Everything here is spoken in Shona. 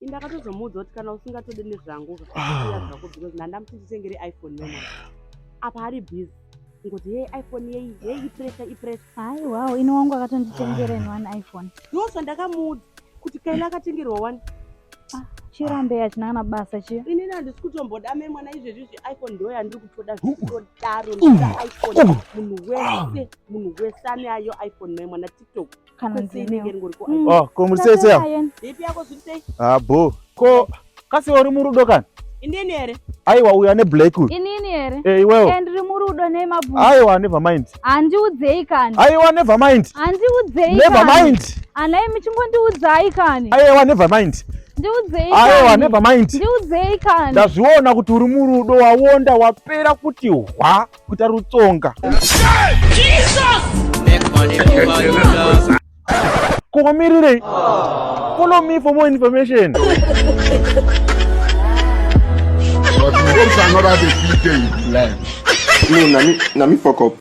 Indakatozomuudza kuti kana usingatode nezvangu siya zvako because ndandamuti nditengere iPhone nemwana. Apa ari busy. Kungoti hey iPhone yeyi, hey ipressure ipressure. Haiwawo, ini wangu akatonditengera ini one iPhone. Ndozvandakamuudza kuti Kaila akatengerwa one. Ah, chirambe hachina kana basa chiya. Inini handisi kutomboda mai mwana izvezvi izvi iPhone ndo yandiri kutoda zvekutodaro ndoda iPhone munhu wese munhu wese ane ayo iPhone mai mwana TikTok. Kana Kwese inenge ndineo. ringori ko Mm. iPhone. Oh, ko muri sei sei apa? Ipi yako zviri sei? Ah, bho. Ko kasi uri murudo kani? Inini here? Aiwa uyu ane black uyu. Inini here? Eh, iwewe. Eh, ndiri murudo nemabhuku. Aiwa never mind. Handiudzei kani. Aiwa never mind. Handiudzei Never kani. mind. Anai muchingondiudzai kani. Aiwa never mind. Ndiudzei Aiwa kani. never mind. Ndiudzei kani. Ndazviona kuti uri murudo wawonda wapera kuti hwa kuita rutsonga. Ko wamirirei? Follow me for more information. But you hope say another day fit dey in life. No, na me fuck up.